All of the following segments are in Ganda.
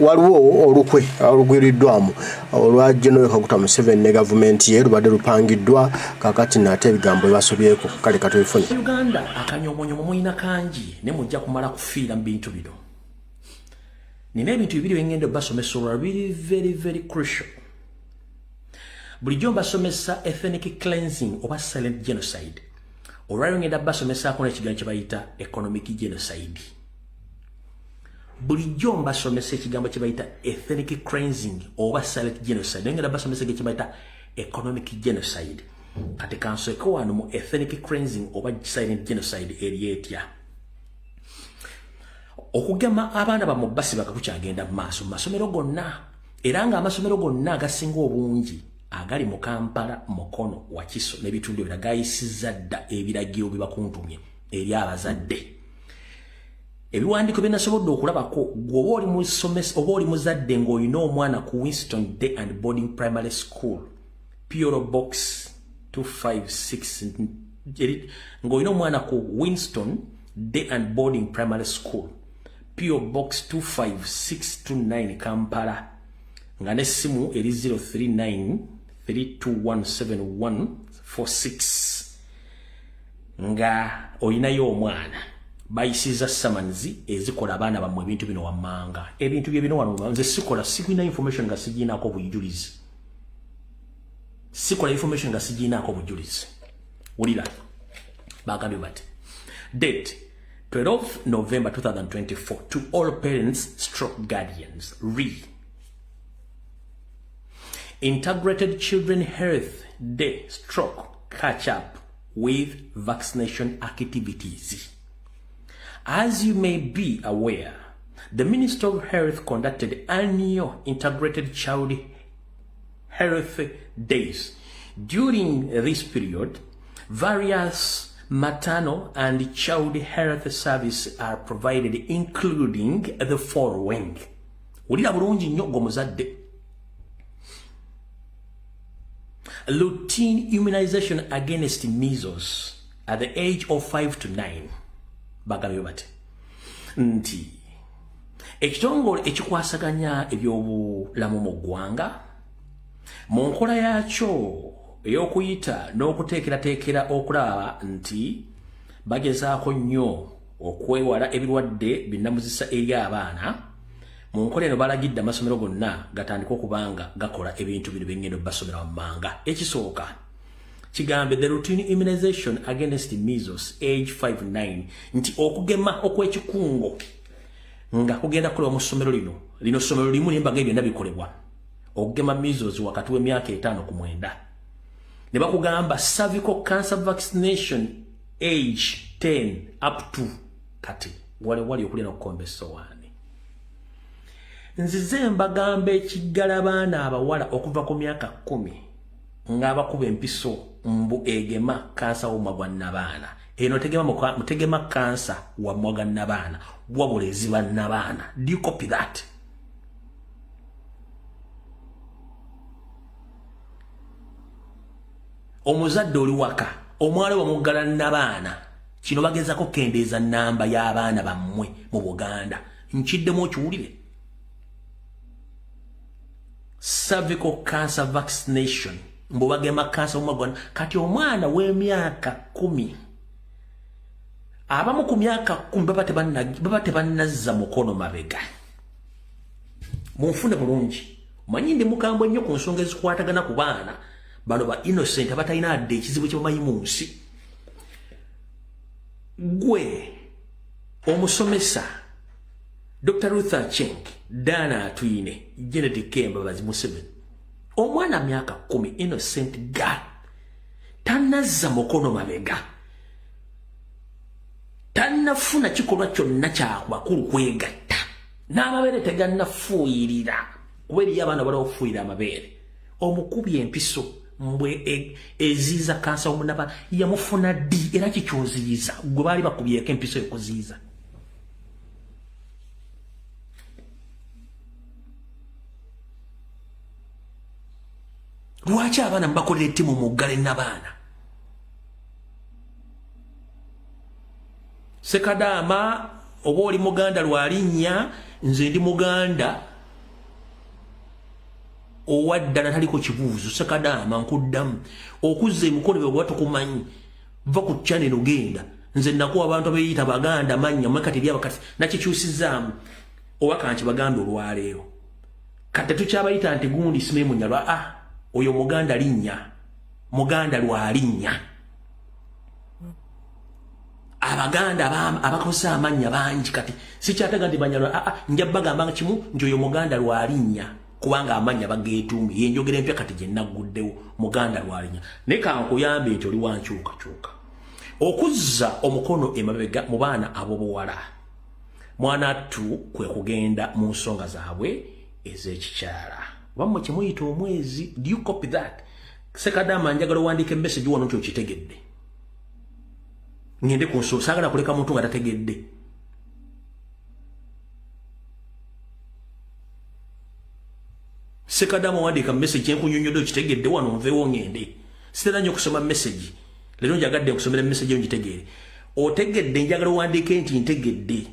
Waliwo olukwe olugwiriddwamu olwa General Kaguta Museveni ne gavumenti ye lubadde lupangiddwa kakati nate ebigambo bibasobyeko kale katubifune. Uganda akanyomonyomyo mulina kangi ne mujja kumala kufiira mu bintu bino. Nina ebintu bibiri byengenda obasomesa olwa biri very very crucial. Bulijjo mbasomesa ethnic cleansing oba silent genocide. Olwaleero ngenda basomesaako n'ekigambo kye bayita economic genocide. Bulijjo mbasomesa ekigambo kye bayita ethnic cleansing oba silent genocide, naye ngenda basomesa kye bayita economic genocide. Kati kansoeke wano mu ethnic cleansing oba silent genocide eri etya. Okugema abaana bammwe basiba kukyagenda mu maaso mu masomero gonna, era ng'amasomero gonna agasinga obungi agali mu Kampala, Mukono, Wakiso n'ebitundu ebirala gayisizza dda ebiragiro bibakuntumye eri abazadde. Ebiwandiiko bye nasobodde okulabako, gwe oba oli musomesa oba oli muzadde ng'olina omwana ku Winston Day and Boarding Primary School, PO Box 256, ng'olina omwana ku Winston Day and Boarding Primary School, PO Box 25629 Kampala, nga n'essimu eri 039 3217146, nga olinayo omwana, bayisiza summons ezikola abaana bammwe ebintu bino wammanga. Ebintu bye bino wano, nze sikola, sikulina information nga sigiinaako bujulizi. Sikola information nga sigiinaako bujulizi. Wulira bagambye bati: date 12 November 2024, to all parents stroke guardians, re Integrated Children Health Day stroke catch up with vaccination activities. As you may be aware, the Minister of Health conducted annual Integrated Child Health Days. During this period, various maternal and child health services are provided, including the following. Wulira bulungi nnyo ng'omuzadde. Routine immunization against measles at the age of 5 to 9. Bagambye bati nti ekitongole ekikwasaganya ebyobulamu mu ggwanga mu nkola yakyo ey'okuyita n'okuteekerateekera okulaba nti bagezaako nnyo okwewala ebirwadde binnamuzisa eri abaana, mu nkola eno balagidde amasomero gonna gatandike okubanga gakola ebintu bino byengendo basomera wammanga. Ekisooka kigambe the routine immunization against measles age 59, nti okugema okw'ekikungo nga kugenda kukolebwa mu ssomero lino, lino ssomero limu nembaga byonna bikolebwa, okugema measles wakati w'emyaka 5 ku 9. Ne bakugamba cervical cancer vaccination age 10 up to. Kati wali wali okulya n'okukomba essowaani, nzize mbagamba ekiggala baana abawala okuva ku myaka 10 ng'abakuba empiso mbu egema kansa w'omumwa gwa nnabaana. Eno tegema kansa wa mumwa gwa nnabaana, wabula eziba nnabaana. Do you copy that? Omuzadde oli waka, omwala wamuggala nnabaana, kino bagezako kukendeeza namba y'abaana bammwe mu Buganda. Nkiddemu okiwulire: cervical cancer vaccination, mbu bagema kansa w'omumwa gwa. Kati omwana w'emyaka 10, abamu ku myaka 10 baba tebannazza mukono mabega. Munfune bulungi, manyi ndi mukambwe nnyo ku nsonga ezikwatagana ku baana bano ba innocent abatalina adde ekizibu kye bamanyi mu nsi. Gwe omusomesa Dr Ruth Aceng, Dana Atwine, Janet Kembabazi Museveni, omwana myaka 10, innocent girl, tannazza mukono mabega, tannafuna kikolwa kyonna kyakubakulu kwegatta, n'amabeere tegannafuuyirira, kuba eriyo abaana bala okufuuyira amabeere, omukubi empiso mbwe eziiza kansa womunaba. Yamufuna ddi era kikyoziyiza gwe baali bakubyeko empiso ekuziyiza? Lwaki abaana mubakolera ettimu muggale nabaana? Sekadaama Oba oli muganda lwalinnya, nze ndi muganda owaddala, taliko kibuuzo. Sekadaama, nkuddamu okuzza emikono bwe gwa tokumanyi, va ku channel ogenda. Nze nakuwa abantu abeeyita baganda mannya mwe, kati eryaba kati nakikyusizaamu oba kanki bagambe olwaleero kati tetukyabayita nti gundi simanyi munyalwa. Ah, oyo muganda linnya, muganda lwalinnya. Abaganda abakozesa amannya bangi, kati sikyataga nti banyalwa. Aa, nja bagamba kimu nti oyo muganda lwalinnya, kubanga amannya bageetuumye. Yenjogera empya kati gye nagguddewo, muganda lwalinnya. Naye kankuyambe nti oli wankyukakyuka okuzza omukono emabega mu baana ab'obuwala, mwana attu, kwe kugenda mu nsonga zaabwe ez'ekikyala, bammwe kyemuyita omwezi. Do you copy that? Sekadama, njagala owandiika emessage wano nti okitegedde, ngende ku nsonga. Saagala kuleka muntu nga tategedde. Sekadama, owandiika message enkunyonyodde okitegedde wano, nveewo ngende. Sitera nnyo okusoma message, leero njagadde nkusomera message yo ngitegeere. Otegedde? Njagala owandiike nti ntegedde.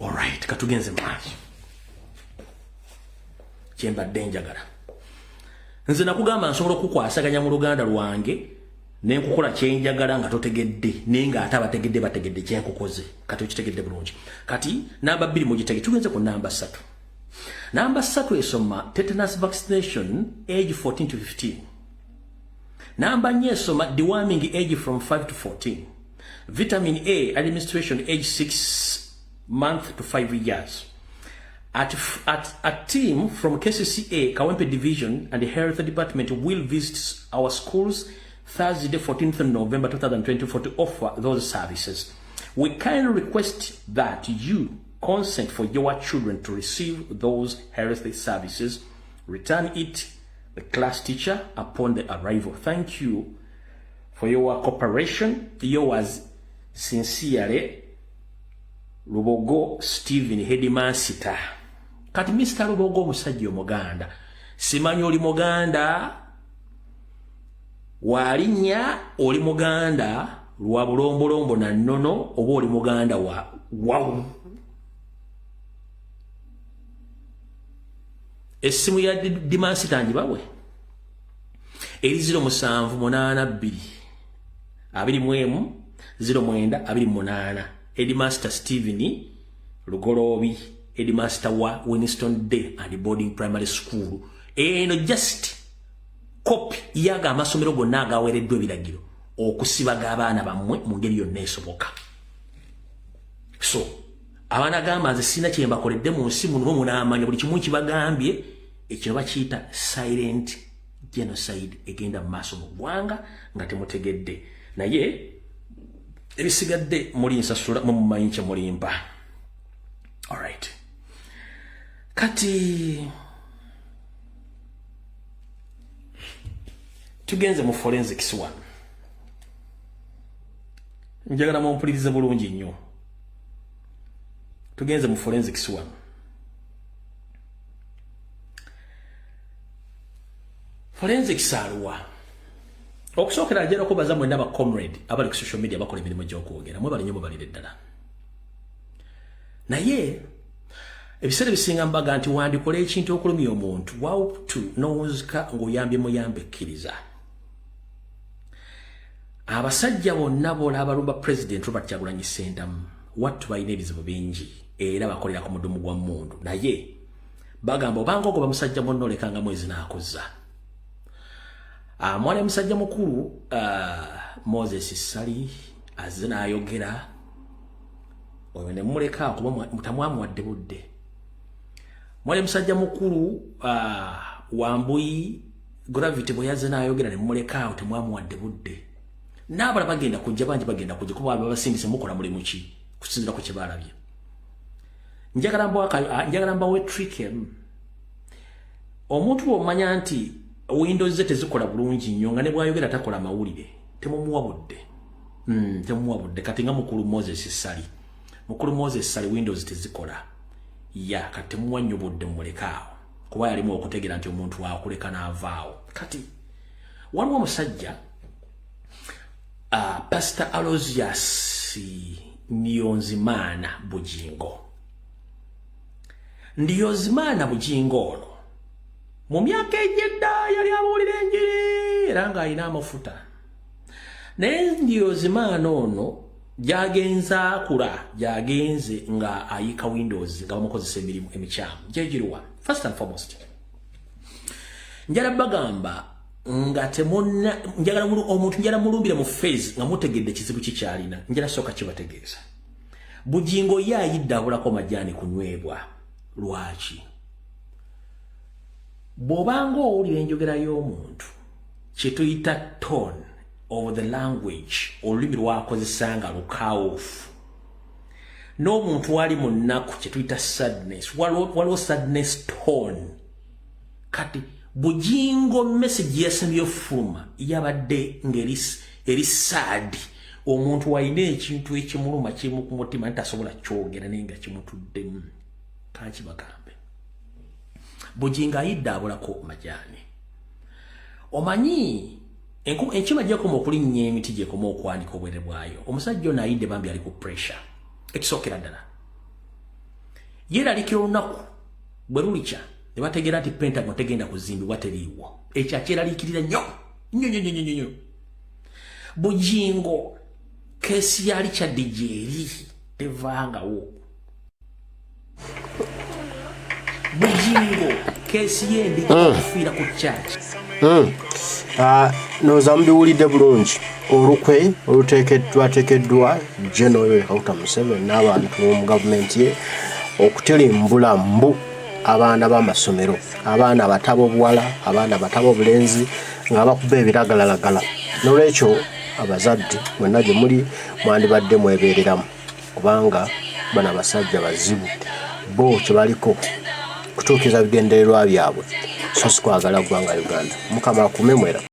Alright, katugenze maaso. Kyembadde njagala, nze nakugamba nsobola okukwasaganya mu luganda lwange nenkukola kyenjagala nga totegedde, naye nga ate abategedde bategedde kyenkukoze. Kati okitegedde bulungi. Kati namba 2 mugitege, tugenze ku namba 3. Namba 3 esoma tetanus vaccination age 14 to 15. Namba 4 esoma deworming age from 5 to 14, vitamin A administration age 6 month to 5 years. A team from KCCA Kawempe Division and the Health Department will visit our schools Thursday, 14th November 2024 to offer those services. We kindly request that you consent for your children to receive those health services. Return it the class teacher upon the arrival. Thank you for your cooperation. Yours sincerely, Lubogo Stephen, headmaster. Kati Mr. Lubogo, omusajja omuganda, simanyi oli muganda walinnya, oli muganda lwa bulombolombo na nnono, oba oli muganda wa wawu. Essimu ya headmaster ngibawe, eri 0782 21 09 28. Headmaster Stephen Lugoloobi, headmaster wa Winston Day and Boarding Primary School. Eno just copy yaga amasomero gonna agaweereddwa ebiragiro okusibaga abaana bammwe mu ngeri yonna esoboka. So abaana gamba nze sina kye mbakoledde mu nsi muno, munaamanya buli kimu kibagambye. Ekino bakiyita silent genocide egenda mu maaso mu ggwanga nga temutegedde, naye ebisigadde muli nsasula, mumumanyi kye mulimpa. Alright, kati tugenze mu forensics one. Njagala mumpulirize bulungi nnyo. Tugenze mu forensics one. Forensics aluwa? Okusookera njagala okubaza mwenna ba comrade abali ku social media bakola emirimu gy'okwogera, mwebale nnyo, mubalire ddala. Naye ebiseera ebisinga mbaga nti wandikola ekintu okulumya omuntu wautu nowunzika ng'oyambye muyambe. Kkiriza abasajja bonna bola abalumba President Robert Kyagulanyi Ssentamu, wattu balina ebizibu bingi era bakolera ku mudumu gwa mmundu, naye bagamba obanga ogoba musajja munno olekanga mwezi n'akuzza. Mwana musajja mukulu Moses Sali azze n'ayogera oyo ne muleka kuba mutamwamuwadde budde. Mwali musajja mukulu Wambuyi Gravity bwe yazze n'ayogera ne muleka awo, temwamuwadde budde. N'abala bagenda kujja bangi, bagenda kujja kuba babasindise mukola mulimu ki kusinzira ku kye balabye. Njagala mbawe trick emu. Omuntu bw'omanya nti windows ze tezikola bulungi nnyo, nga ne bw'ayogera takola mawulire, temumuwa budde. Temuwa budde. Kati nga mukulu Moses Sali, mukulu Moses Sali windows tezikola ya, kati temuwa nnyo budde, mumulekaawo, kuba yalimu okutegeera nti omuntu akuleka n'avaawo. Kati Waliwo omusajja, Pastor Aloysius Niyonzimaana Bugingo. Niyonzimaana Bugingo ono mu myaka egyedda yali abuulira enjiri era ng'alina amafuta, naye Niyonzimaana ono gyagenze akula, gyagenze nga ayiika windows, nga bamukozesa emirimu emikyamu. Gyegiriwa? First and foremost, njala bagamba nga temonna, njagala omuntu njala mulumbire mu phase nga mutegedde kizibu kikyalina. Njala sooka kibategeeza, Bugingo ye ayidde abulako majaani kunywebwa. Lwaki? Bw'obanga owulira enjogera y'omuntu, kyetuyita tone of the language, olulimi lwakozesa nga lukawufu, n'omuntu wali mu nnaku, kyetuyita sadness, waliwo sadness tone. Kati Bugingo message yasembye ofuluma yabadde ng'eri eri sad. Omuntu walina ekintu ekimuluma kimu ku mutima nti tasobola kyogera, naye nga kimutuddemu. Kankibagambe, Bugingo ayidde abulako majaani. Omanyi enkima gyekoma okulinnya emiti, gyekoma okwanika obwere bwayo. Omusajja ono ayidde bambi ali ku pressure. Ekisookera ddala, yeeralikira olunaku bwe lulikya ne bategeera nti Pentagon tegenda kuzimbibwa, teriiwo. Ekyo akyeraliikirira nnyo nnyo nnyo nnyo nnyo. Bugingo case ya Richard gyeri tevangawo. Bugingo case yendi okufiira ku church. Ndowooza mubiwulidde bulungi, olukwe oluteekeddwateekeddwa General Yoweri Kaguta Museveni n'abantu mu gavumenti ye okutirimbula mbu abaana b'amasomero, abaana abato ab'obuwala, abaana abato ab'obulenzi nga bakuba ebiragalalagala. N'olwekyo abazadde mwenna gye muli mwandibadde mwebeereramu, kubanga bano abasajja bazibu. Bo kye baliko kutuukiriza bigendererwa byabwe, so si kwagala ggwanga Uganda. Mukama akume mwera.